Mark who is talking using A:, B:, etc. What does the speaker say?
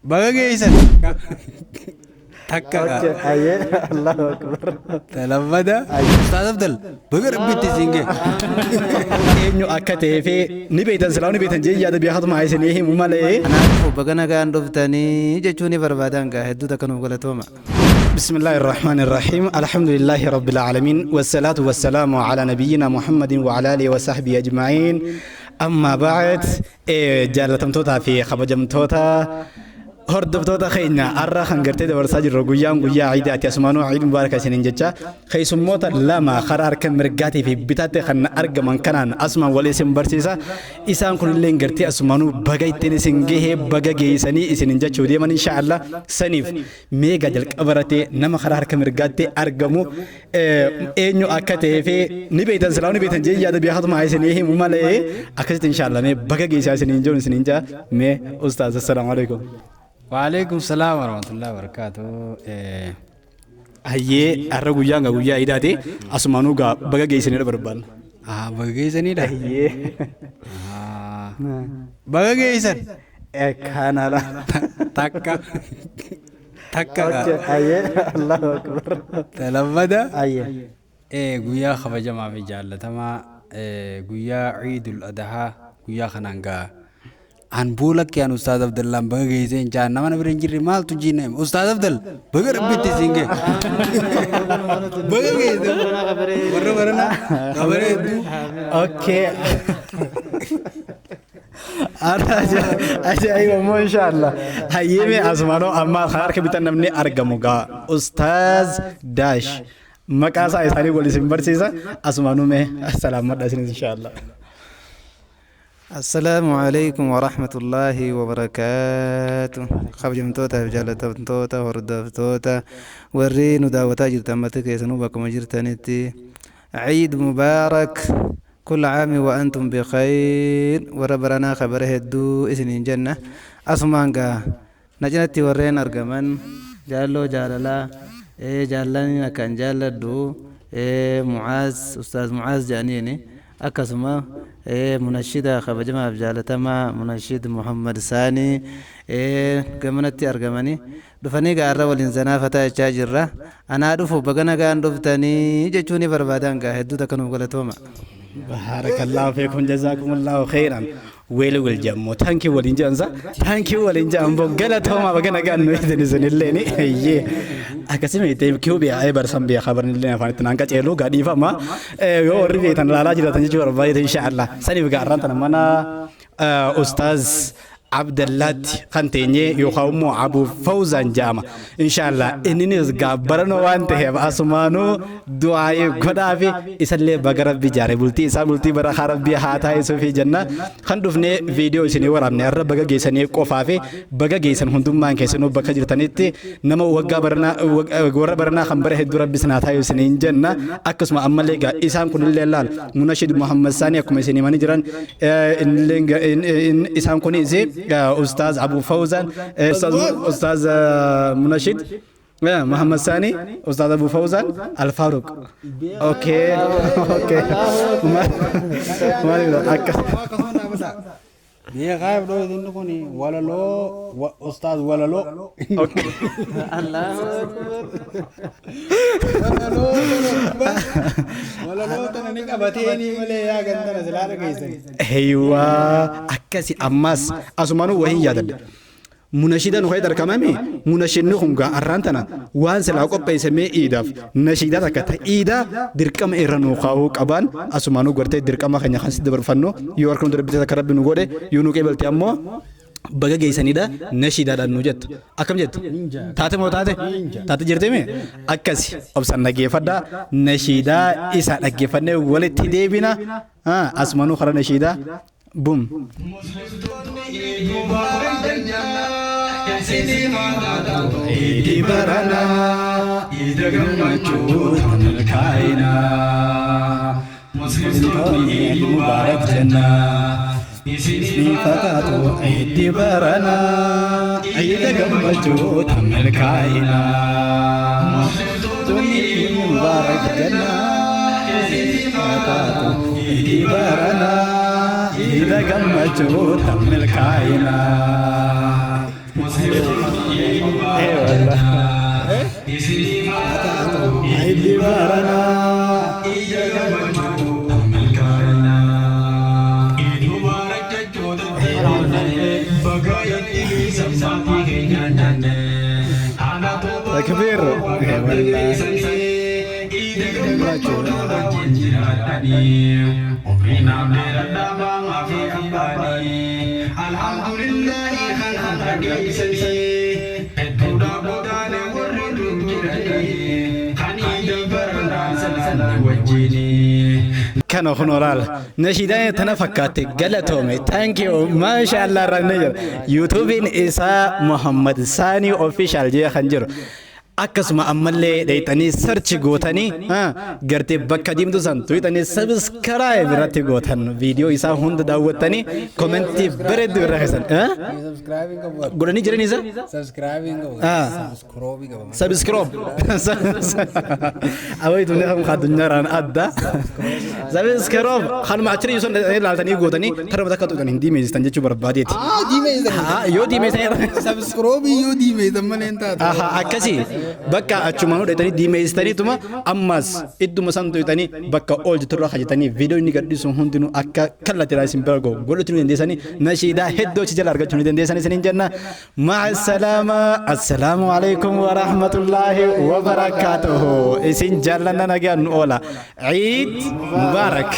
A: Baga geessan. Takka.
B: Ayyee, Allahu akbar.
A: Talammada. Ustaaz Abdal baga rabbitti isin gahe.
B: Eenyu akka ta'ee fi ni beektan, silaa ni beektan jee yaada beekatuma isinii himu malee.
C: Kanaafuu baga nagaan dhuftanii jechuun ni barbaadan gaa, hedduu takka nuuf galatooma.
B: بسم الله الرحمن الرحيم، الحمد لله رب العالمين، والصلاة والسلام على نبينا محمد وعلى آله وصحبه أجمعين، أما بعد. Jaalatamtootaa fi kabajamtoota hordoftoota keenya, har'a kan gartee dabarsaa jirru guyyaan guyyaa ciidaati. Asumaanuu Ciid Mubaaraka isiniin jecha. Keessummoota lama karaa harka mirgaatii fi bitaatti kan argaman kanaan asumaan walii isin barsiisa. Isaan kunillee gartee asumaanuu baga ittiin isin gahee, baga geessanii isiniin jechuu deeman insha Allah. Saniif meega jalqaba irratti nama karaa harka mirgaatti argamu eenyu akka ta'ee fi ni beektan, silaa ni beektan jee yaada beekatuma isinii himu malee. Akkasitti insha Allah mee baga geessaa isiniin jiru isiniin jaa. Mee ustaaz, assalaamu alaikum.
A: Waalaikum salaam warahmatullahi wabarakatuh.
B: Hayyee, har'a guyyaan gaa guyyaa iidaati. Asumaanuu gaa baga geessanidha barbaanna.
A: Baga geessanidha.
B: Hayyee.
A: Baga geessan.
B: Kanadha.
A: Takka. Takka.
B: Hayyee, Allahu akbar.
A: Talammada.
B: Hayyee.
A: Guyyaa kabajamaa fi jaallatamaa, guyyaa Ciidul Adhaa, guyyaa kanaan gaa an buula kiyaan Ustaaz Abdallaan baga geesseen jaan. Nama na bira hin jirre maaltu jiina? Ustaaz Abdal baga rabbitti isin gahe. Baga geesse warra baranaa kabaree hedduu.
B: Okay. Ajaa'iba immoo inshallah. Hayyee, mee asumaanoo amma kan harka bitan namni argamu gaa Ustaaz Daash maqaa isaa isaanii wal isin barsiisa. Asumaanuu mee salaamadha isinis inshallah.
C: Assalaamu alaikum warahmatullaahi wabarakaatu. Kabajamtoota fi jaalatamtoota hordoftoota, warri nu daawwataa jirtan mata keessanuu bakkuma jirtanitti, Ciid Mubaarak, kulla caami wa antum bikhayr. Warra baranaa kabara hedduu isiniin jenna. Asumaan gaa na cinatti warreen argaman jaalloo jaalalaa, jaallaniin akkan jaalladhu, Mucaaz, Ustaaz Mucaaz jedhaniini, akkasuma munashida kabajamaaf jaalatamaa Munashid Muhammad Saanii gamanatti argamanii dhufanii gaarra waliin zanaafataa jechaa jirra. Anaa dhufu, baga nagaan dhuftanii jechuu ni barbaadan gaa, hedduu takka nuuf galatooma.
B: Baarakallahu fiikum, jazaakumullahu khairan. Well well jedhamu, thank you waliin jedhansa, thank you waliin jedhan boo. Galatooma, baga nagaan nu isin isinilleen. Eeyyee, akkasuma thank you bi'a barsan bi'a kabarnillee afaan itti naan qaceelu gaa, dhiifama yoo warri beektan laalaa jiratan jechuu barbaade insha Allah. Saniif gaa arraan tana mana Ustaaz Abdallaatti kan teenyee yookaan immoo Abu Fawzaan jedhama. Inshaallah inninis gaabbaranoo waan ta'eef asumaanuu du'aayee godhaa fi isallee baga rabbi jaare, bultii isaa bultii barakaa rabbii haa taasisuufi jenna. Kan dhufnee viidiyoo isinii waraabne har'a baga geessanii qofaa fi baga geessan hundummaan keessanuu bakka jirtanitti nama waggaa baranaa, warra baranaa kan bara hedduu rabbi isin haa taasisu isiniin jenna. Akkasuma ammallee gaa isaan kunillee laal, Munashid Muhammad Saanii akkuma isin himanii jiran, innillee isaan kunis Ustaaz Abu Fawzaan, Ustaaz Munashid Muhammad Sani, Ustaz Abu Fawzan, Al Faruq. Okay. Maal akka
A: Beekaa dhoo inni kun walaloo ustaaz walaloo.
B: Okay.
A: Walaloo walaloo tana ni qabateeni malee yaa gandana silaa dhageessan.
B: Heywaa, akkasi ammas asumaanuu wahin yaadadhe. Munashida nu keessa argamame, munashidni kun gaa arraan tana waan silaa qopheessamee iidaaf nashiidaa takka ta iidaa dirqama irra nu kaa'uu qaban. Asumaanuu gartee dirqama keenya kan si dabarfannu yoo harka nu darbite takka rabbi nu godhe yoo nu qeebalte ammoo baga geessanidha nashiidaadhaan nu jettu. Akkam jettu? Taate moo taate? Taate jirtimi? Akkasi obsan dhaggeeffadhaa, nashiidaa isaa dhaggeeffannee walitti deebina. Asumaanuu karaa nashiidaa bum. Iidi baranaa iida gammachuu milkaa'inaa, Muslimtoonni Eid Mubaarak jennaa. Isinii fataatu iidi baranaa iida gammachuu milkaa'inaa, Muslimtoonni Eid Mubaarak jennaa. Isinii fataatu iidi baranaa iida gammachuu milkaa'inaa. Iidi baranaa. Takbiir. Kana kun olaala. Nashiidaan tana fakkaatte, galatoome. Thank you. Maasha Allah irraa ni jira. YouTubein isaa Muhammad Saanii Official jee kan jiru. Akkasuma ammallee dheeyxanii search gootanii gartee bakka diimtuu san tuqxanii subscribe irratti gootan, viidiyoo isaa hunda daawwattanii commentii bareedduu irra keessan.
A: Subscribe qabu.
B: Godhanii jiran isa?
A: Subscribe qabu. Subscribe qabu.
B: Subscribe. Awaitu ni kan addunyaaraan adda. Subscribe. Kanuma achirra sun ilaaltanii gootanii tarma takka tuqxan hin diimeessitan jechuu barbaadeeti.
A: Ah, diimeessan.
B: Yoo diimeessan.
A: Subscribe yoo diimeessan malee hin taatu.
B: Aha, akkasii bakka achumaan hudhatanii diimeessitaniituma ammas idduma san tuqxanii bakka ol jirturra hajjatanii viidiyoo inni gadhiisu hundinuu akka kallattiidhaan isin bira gahu godhachuu ni dandeessanii, nashiidaa hedduu achi jala argachuu ni dandeessanii isiniin jenna. Ma'a salaama, assalaamu alaikum wa rahmatullaahi wa barakaatuhu. Isin jaallanna, nagaan nu oola. Ciid mubaarak.